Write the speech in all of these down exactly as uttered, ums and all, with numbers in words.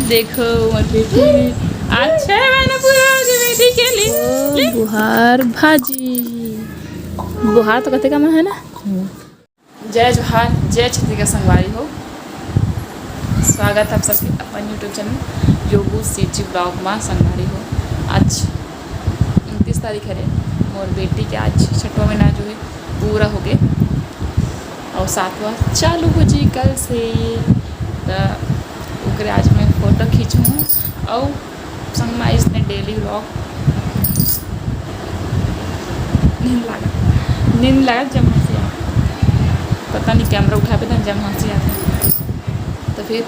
देखो मोर बेटी, आज छह महीना पूरा हो गया बेटी के लिए। ओ, ले। बुहार भाजी, बुहार तो कते का मन है ना। जय जोहार, जय छत्तीसगढ़ संगवारी हो। स्वागत है आप सबके अपन YouTube चैनल योगू सीजी ब्लॉग मा संगवारी हो। आज उनतीस तारीख हरे, मोर बेटी के आज छठवां महीना जो है पूरा हो गए और सातवां चालू हो जी कल से। त ओकरे आज मैं फोटो खींचूँ और संग में इसने डेली व्लॉग। नींद लागत, नींद लागत जब हंसी आती, पता नहीं कैमरा उठाबे त जब हंसी आती। तो फिर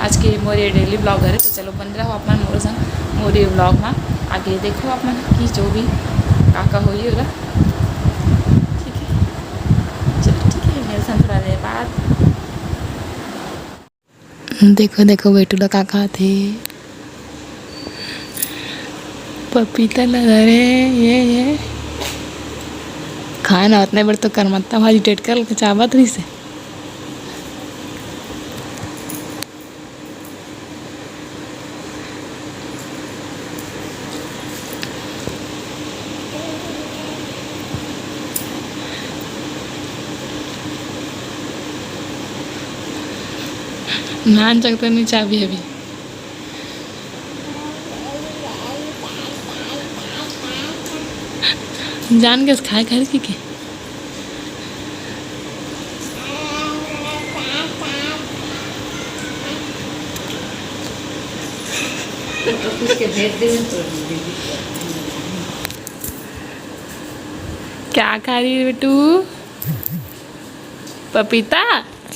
आज के मोर ये डेली व्लॉग हरे, तो चलो बने रहो आप मन मोर संग मोर ये व्लॉग में। आगे देखो आप मन कि जो भी का का होई ओला। ठीक है, चलो ठीक है, मिलथन थोड़ा देर बाद। देखो, देखो, बेटू ला का खात हे। पपीता ला धरे, ये, ये। खाए ना, ओतने बड़ तो करमत्ता भाजी टेटकर के चाबत रहिस हे। नान चकता नहीं चाबी अभी। जान के खाए खाए की के। क्या खा रही है बेटू? पपीता?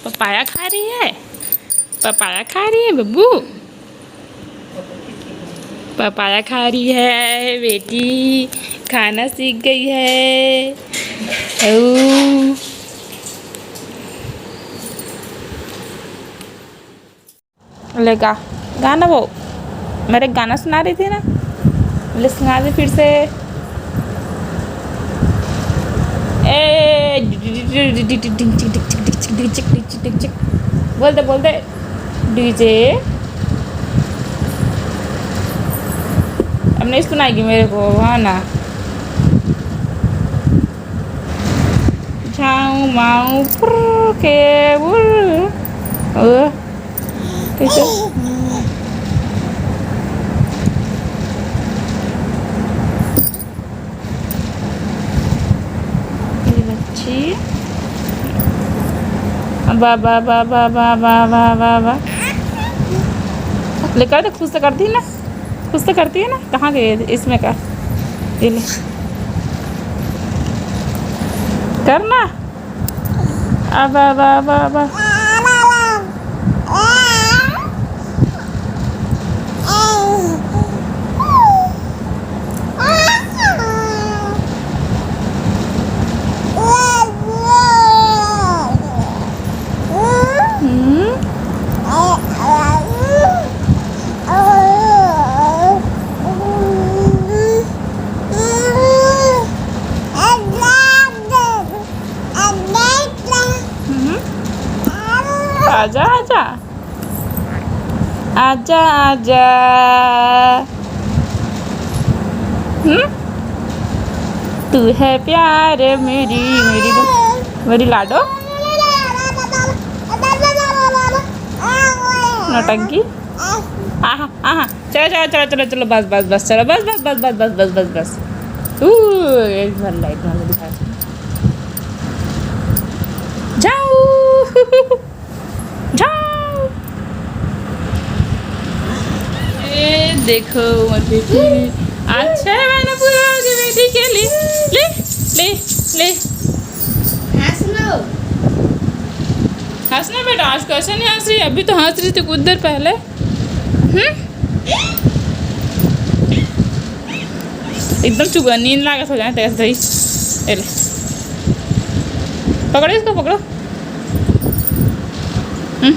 पपाया खा रही है? पपाया खा रही है बब्बू? पपाया खा रही है बेटी, खाना सीख गई है। ओ। ले गा, गा ना वो, मेरे गाना सुना रही थी ना, ले सुना दे फिर से। ए, बोल दे, बोल दे, डीजे। अब नहीं सुनाएगी मेरे को, हाँ ना। झाऊ माऊ फुर के उर। ओ, कैसे? ये बच्ची। बा, बा, बा। ले कर दे, खुश तो करती है ना, खुश तो करती है ना। कहाँ गए इसमें का? ये ले। कर ना। अब, अब, अब, अब। हम्म। हम्म। आजा, आजा। आजा, आजा। हम्म? तू है प्यार मेरी, मेरी, मेरी लाडो। नौटंकी। आहा, आहा। चलो, चलो, चलो, चलो, चलो, बस, बस, बस, चलो, बस, बस, बस। ऊ, एक बार लाइट मार दिखा। जाओ। जाओ। ए, देखो, मोर बेटी। आज छह महीना पूरा हो गया बेटी के लिए। ले, ले, ले। हंस लो। हंसना बेटा, आज कैसे नहीं हंस रही? अभी तो हंस रही थी कुछ देर पहले। हम्म? एकदम चुगन नींद लागत हो जाए तेरे से। ए ले। पकड़ो इसको, पकड़ो। हम्म।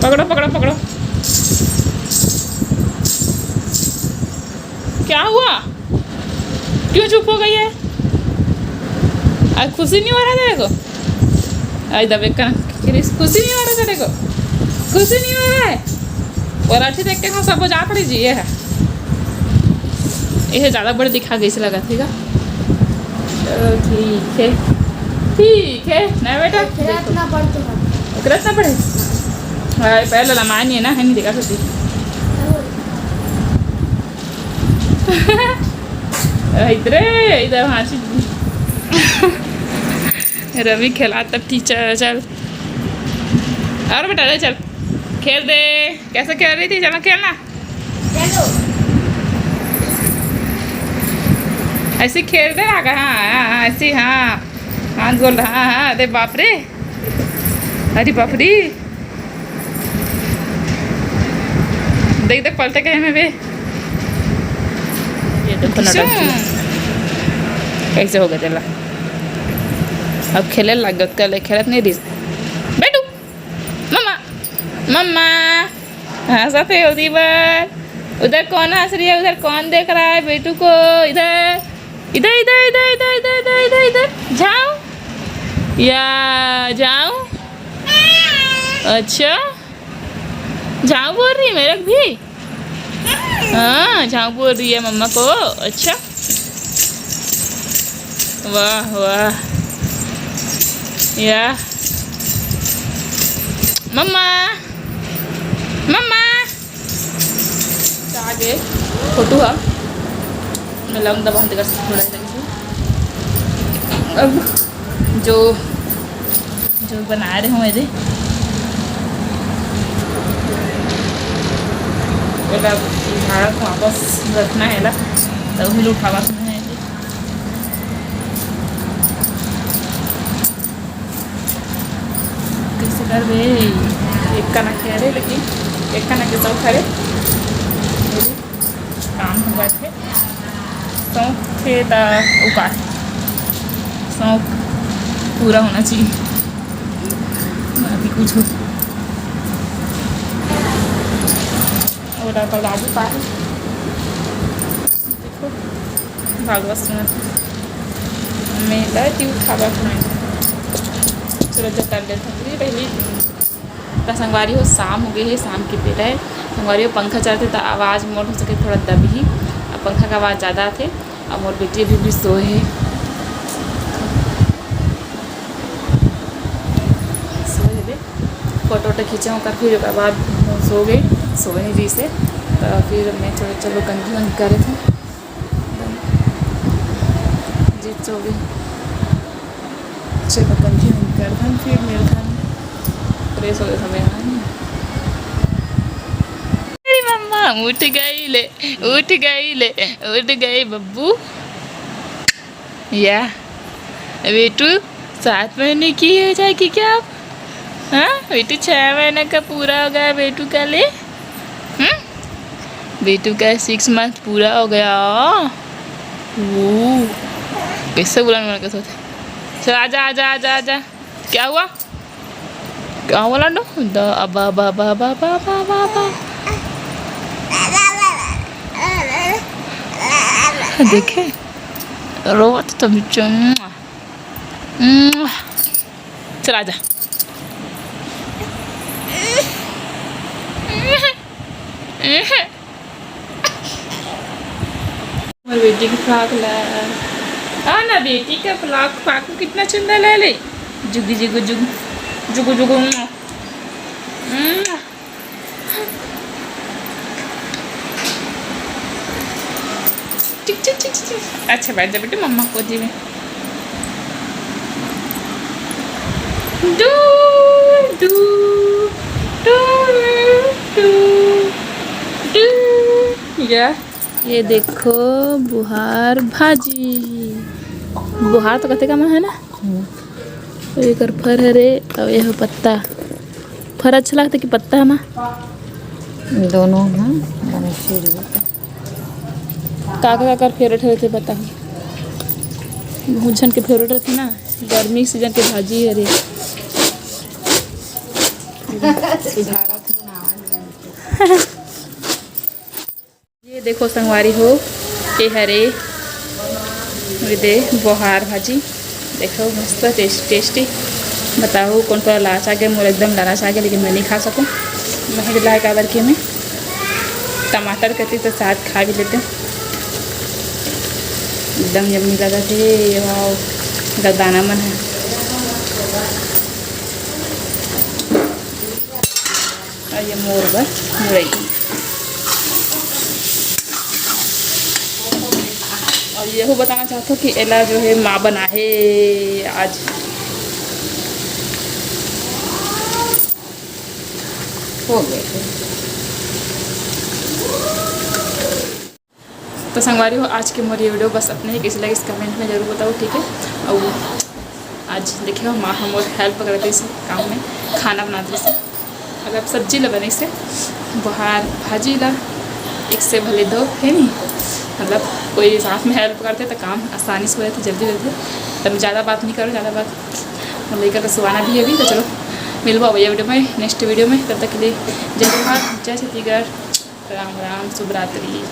पकड़ो, पकड़ो, पकड़ो। क्या हुआ? क्यों चुप हो गई है? आज खुशी नहीं हो रहा तेरे को? आज दबे का ना। खुशी नहीं हो रहा तेरे को? खुशी नहीं हो रहा है? पराठे देख के हम सब जात रही जी, ये है, ये ज्यादा बड़े दिखा गई से लगा थी का। चलो ठीक है, ठीक है ना बेटा। इतना बड़ तो है। इतना बड़े। हाँ, पहले लमानी है ना, है नहीं देखा सकती। इधर, इधर हाँसी। रवि खेला तब टीचर, चल। और बेटा, ले चल, खेल दे। कैसे खेल रही थी? चलो, खेलना। ऐसे खेल दे रहा, हाँ, हाँ, हाँ, ऐसे, हाँ। हाथ गोल, हाँ, हाँ, अरे बाप रे। अरे बाप रे। देख, देख, पलटे कहे में बे। ये देखो, किशोर। नटंकी। कैसे हो गया तेला? अब खेले लग गया, कल खेलत नहीं रही। बैठू। मम्मा, मम्मा, हंसत है उधर। उधर कौन हंस रही है? उधर कौन देख रहा है बेटू को? इधर, इधर, इधर, इधर, इधर, इधर, इधर, इधर, इधर। झांव। या, झांव। अच्छा, झांव बोल रही है मेरे भी। हाँ, झांव बोल रही है मम्मा को। अच्छा, वाह, वाह। या, मम्मा, मम्मा। आगे फोटो है, मैं लाऊं दबा, हम थोड़ा सा। अब जो, जो बना रहे हूँ मेरे, ओला झाड़ा को वापस रखना है ला, तभी उठावा है। कैसे करबे? एक कना के हरे, लेकिन एक कना के शौक हरे, काम हो जाथे। शौक थे त उपाय, शौक पूरा होना चाहिए। अभी कुछ हो, ओला कर बाबू पाए। देखो, भागवत सुनत। मैं लती उठावा सुनाई। चलो, जब कर लेते हैं पहली। त संगवारी हो, शाम हो गई है, शाम के बेरा है। संगवारी हो, पंखा चलते त आवाज़ मोर हो सके थोड़ा दबही, अब पंखा का आवाज़ ज़्यादा आथे। अब मोर बेटी अभी भी सोए है, सोए है बे। फोटो वोटो खींचे ओकर, फिर ओकर बाद सो गई, सोए नहीं रही से। तो फिर मैं चलो, चलो कंघी वंघी करे थे, जीत सो गई। चलो, कंघी हम करथन, फिर मिलथन। फ्रेश हो गए समय। मेरी मम्मा उठ गई ले, उठ गई ले, उठ गई बब्बू। या बेटू, सात महीने की हो जाएगी क्या आप? हाँ बेटू, छः महीने का पूरा हो गया बेटू का ले। हम्म, बेटू का सिक्स मंथ पूरा हो गया। वो कैसे बुलाने वाला कैसे होता है? चल, आजा, आजा, आजा, आजा। क्या हुआ? क्या हुआ लाडो? द, अबा, बा, बा, बा। देखे, रोवत तो बिच्चो। चल, आजा। मोर बेटी के फ्रॉक ला। आ ना, बेटी का फ्रॉक, फ्रॉक में कितना चुंदा ला ले। जुगु, जुगु, जुगु, जुगु, जुगु, मुआ। मुआ। टिक, टिक, टिक, टिक। अच्छा, बैठ जा बेटी, मम्मा गोदी में। Do, do, do, do, do. या। ये देखो, बुहार भाजी। बुहार तो कते का मा है ना? हम्म। एकर फर हरे, अउ ये पत्ता। फर अच्छा लगता कि पत्ता है मा? दोनों है, बने चीज। काका, काकर फेवरेट होथे, पता है? बहुत झन के फेवरेट रहथे ना, गर्मी सीजन के भाजी हरे। ये देखो संगवारी हो, ये हरे, ये दे बोहार भाजी, देखो मस्त टेस्ट, टेस्टी। बताओ कौन कौन लालच आ गया, मोर एकदम लालच आ गया, लेकिन मैं नहीं खा सकूँ, मैं ही लाए काबर के मैं टमाटर कति तो साथ खा भी लेते। एकदम यम्मी लगत हे। वाओ, गरदाना मन है। और ये मोर बर मुरई। और यहू बताना चाहत हो कि एला जो है माँ बनाहे आज। हो गया। तो संगवारी हो, आज के मोर ये वीडियो बस अतने ही। कइसे लगिस, comment में जरूर बताओ, ठीक है। और आज देखे हो, माँ हमर help करत रहिस काम में, खाना बनात रहिस। मतलब सब्जी ला बनइस, बोहार भाजी ला, एक से भले दो, है नी? मतलब कोई साथ में help करथे त काम आसानी से हो जाथे, जल्दी हो जाथे। त मैं ज़्यादा बात नहीं करूँ, ज़्यादा बात मोर लइका ला सुवाना भी है अभी। तो चलो, मिलबो भैया वीडियो में, next वीडियो में। तब तक के लिए जय जोहार, जय छत्तीसगढ़, राम राम, शुभ रात्रि।